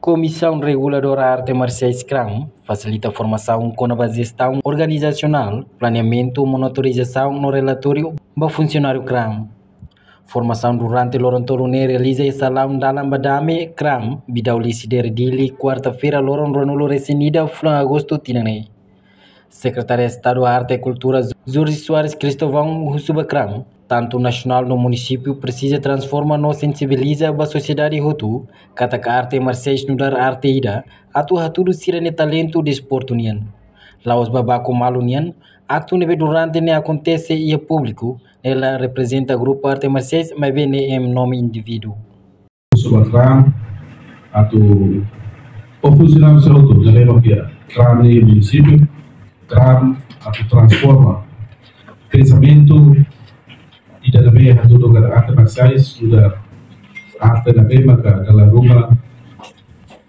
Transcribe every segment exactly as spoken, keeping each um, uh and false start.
Komisaun Reguladora Arte Marsiais, kram, fasilita formasaun kona-ba jestaun organizasionál, planeamentu, monitorizasaun no relatóriu ba funsionáriu, kram. Formasaun durante loron tolu ne'e realiza iha salaun dalan ba dame, kram, Bidau Lisidere, Dili, kuarta-feira, loron ruanulu resin ida fulan Agostu tinan ne'e. Sekretáriu Estadu Arte e Kultura, Jorge Soares Cristóvão, husu ba kram, tantu nasionál no munisípiu presiza transforma no sensibiliza ba sosiedade hotu katak arte marsiais nu'udar arte ida atu hatudu sira-nia talentu desportu nian. La'ós ba baku malu nian, aktu ne'ebé durante ne'e akontese iha públiku, ne'e la reprezenta grupu arte marsiais, maibé ne'e em nome indivíduu. Husu ba kram atu, ou funsionáriu sira hotu ne'ebé mak iha kram nia munisípiu, kram atu transforma pensamentu ida ne'ebé hatudu katak arte marsiais nu'udar arte ne'ebé maka dala ruma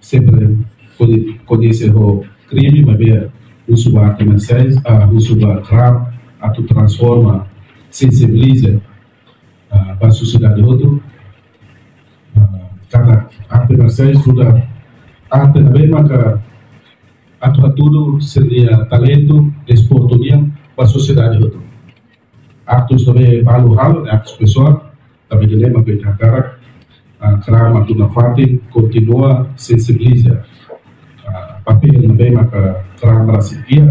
sempre kone-, koñese ho krime, maibé husu ba arte marsiais, ah, husu ba kram atu transforma, sensibiliza, ah, ba sosiedade hotu, ah, katak arte marsiais nu'udar arte ne'ebé maka atu hatudu sira-nia talentu desportu nian ba sosiedade hotu. Aktus ne'ebé balu halo, ne'e aktus pesoál, tanba ida-ne'e mak ita hakarak, ah, kram atu nafatin kontinua sensibiliza, ah, papél ne'ebé maka kram rasik iha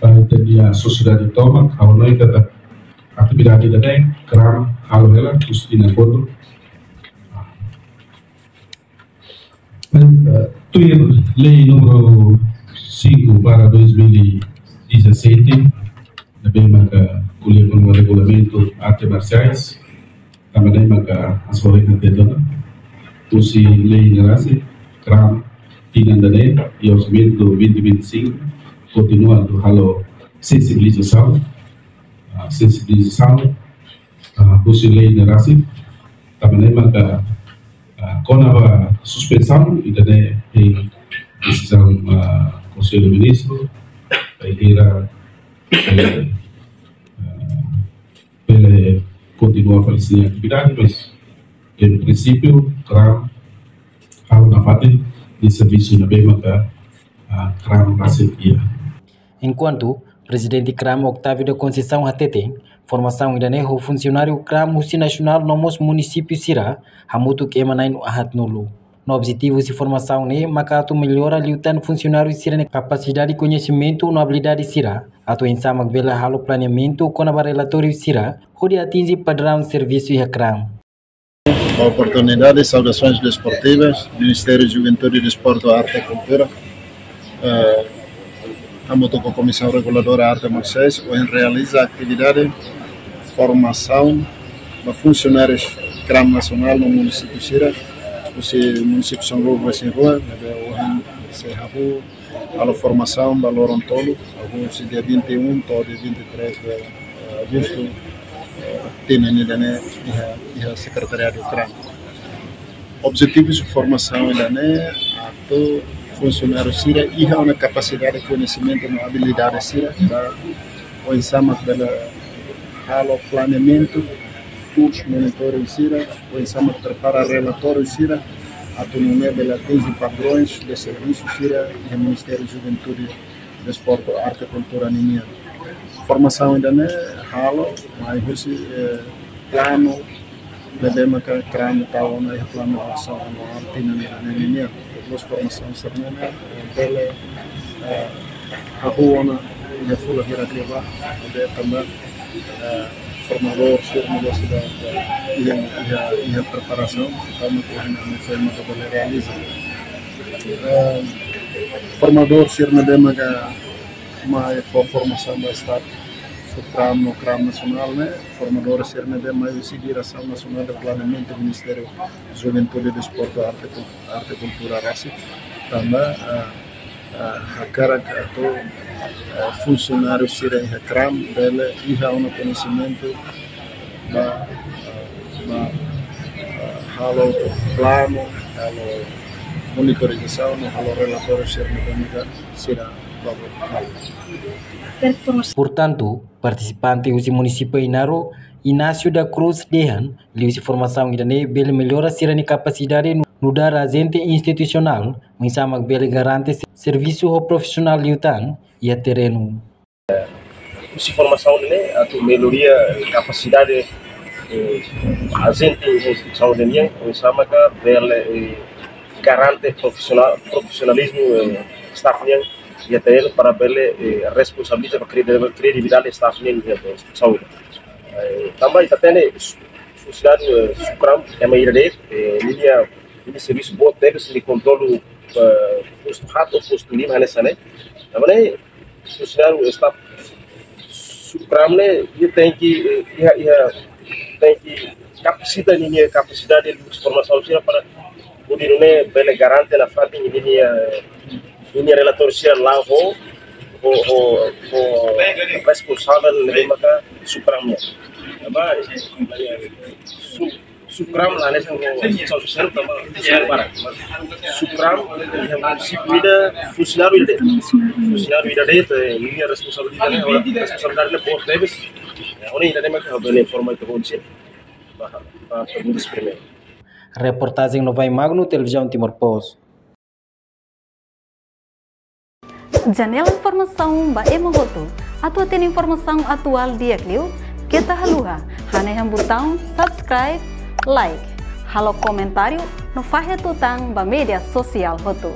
ba ita-nia sosiedade tomak, ha'u hanoin katak atividade ida-ne'e kram halo hela, husi tinan kotuk. Eh, tuir lei númeru cinco barra dois mil e dezassete, ne'ebé maka ko'alia kona-ba regulamentu arte marsiais, tanba ne'e maka hasoru iha tetona. Husi lei ne'e rasik, kram tinan ida-ne'e, iha orsamentu vinte vinte e cinco, kontinua atu halo sensibilizasaun, ah, sensibilizasaun, ah, husi lei ne'e rasik, tanba ne'e maka, ah, kona-ba suspensaun, ida-ne'e iha desizaun, ah, Konsellu Ministru, bainhira, eh, ah, bele kontinua fali sira-nia atividade, mas, em princípio, kram halo nafatin nia servisu ne'ebé maka, ah, kram rasik iha. Enkuantu, Prezidente kram Octávio da Conceição hateten, formasaun ida-ne'e ho funsionáriu kram husi nasionál no mós munisípiu sira, hamutuk ema na'in-ahat-nulu. No objetivu husi formasaun ne'e maka atu mellora liután funsionáriu sira-nia kapasidade, koñesimentu no abilidade sira, atu oinsá mak bele halo planeamentu kona-ba relatóriu sira, hodi atinje padraun servisu iha kram. Oportunidade, saudações desportivas, Ministério de Juventude, Desporto, Arte e Cultura. Eh, hamutuk ho Komisaun Reguladora Arte Marsiais, ohin realiza atividade formasaun ba funsionárius kram nasionál no munisípiu sira, husi munisípiu sanulu-resin-rua, ne'ebé ohin sei hahú halo formasaun ba loron tolu, husi dia vinte e um to'o dia vinte e três de, eh, Agostu, eh, tinan ida-ne'e iha, iha Sekretariadu kram. Objetivu husi formasaun ida-ne'e atu funsionáriu sira iha ona kapasidade, koñesimentu no abilidade sira ba oinsá mak bele halo planeamentu, kursu monitoring sira, oinsá mak prepara relatóriu sira, atu nune'e bele atinje padrões de servisu sira iha Ministériu Juventude, Desporto, Arte, Kultura ninian. Formasaun ida-ne'e halo mai husi, eh, planu ne'ebé maka kram tau ona iha planu asaun anuál tinan ida-ne'e ninian. Terus formasaun sira-ne'e, eh, bele, eh, hahú ona iha fulan hirak liubá, ne'ebé tanba, eh, formadór sira-ne'e mós ida, eh, iha, iha, iha preparasaun, tanba ohin ami foin maka bele realiza. Eh, formadór sira-ne'e maka mai fó formasaun ba staf Sukram no kram nasionál ne'e, formadór sira-ne'e mai husi Diresaun Nasionál de Planeamentu, Ministériu Juventude, Desportu, Arte, Kul-, Arte, Kultura rasik. Tanba, ah, ah, hakarak atu, ah, funsionáriu sira iha kram bele iha ona koñesimentu ba, ah, ba, ah, halo planu, halo monitorizasaun, halo relatóriu sira-ne'ebé sira balu halo. Portantu, partisipante husi munisípiu Ainaro, Inácio da Cruz dehan, liuhusi formasaun ida-ne'e bele mellora sira-nia kapasidade no, nu'udar ajente institusionál, oinsá mak bele garante servisu ho profisionál liután iha terrenu. Husi formasaun ne'e atu melhoria kapasidade, eh, ajente instituisaun nian, oinsá maka bele, eh, garante profisionál, profisionalizmu, eh, staff nian iha terrenu para bele, eh, responsabiliza ba kredi-, kredibilidade staff nian iha instituisaun. Eh, tanba ita hatene su-, funsionáriu, eh, SUCRAM, ema ida de'it, eh, ninia, ninia servisu boot tebes, nia kontrolu, eh, postu haat ou postu lima hanesan ne'e. Tanba ne'e, funsionáriu staff SUCRAM ne'e, nia tenke, eh, iha, iha, tenke kapasita ninia kapasidade de formasaun sira para hodi nune'e bele garante nafatin ninia, ninia relatóriu sira la'o ho, ho, ho, ho responsavel ne'ebé maka SUCRAM nian. Tanba, su-, SUCRAM la hanesan ho instituisaun sosiál tanba sosiál barak. SUCRAM iha munisípiu ida, funsionáriu ida de'it. Funsionáriu ida de'it, eh, ninia responsabilidade ne'e, responsabilidade ne'e boot tebes. Eh, ohin ida ne'e maka ha'u bele informa ita-boot sira ba, ba perguntas primeiru. Reportajen Novai Magno, Televizaun Timor Post. Janela informasaun ba ema hotu. Atu hatene informasaun atuál di'ak liu, keta haluha hanehan butaun subscribe, like, halo komentáriu no fahe tutan ba média sosiál hotu.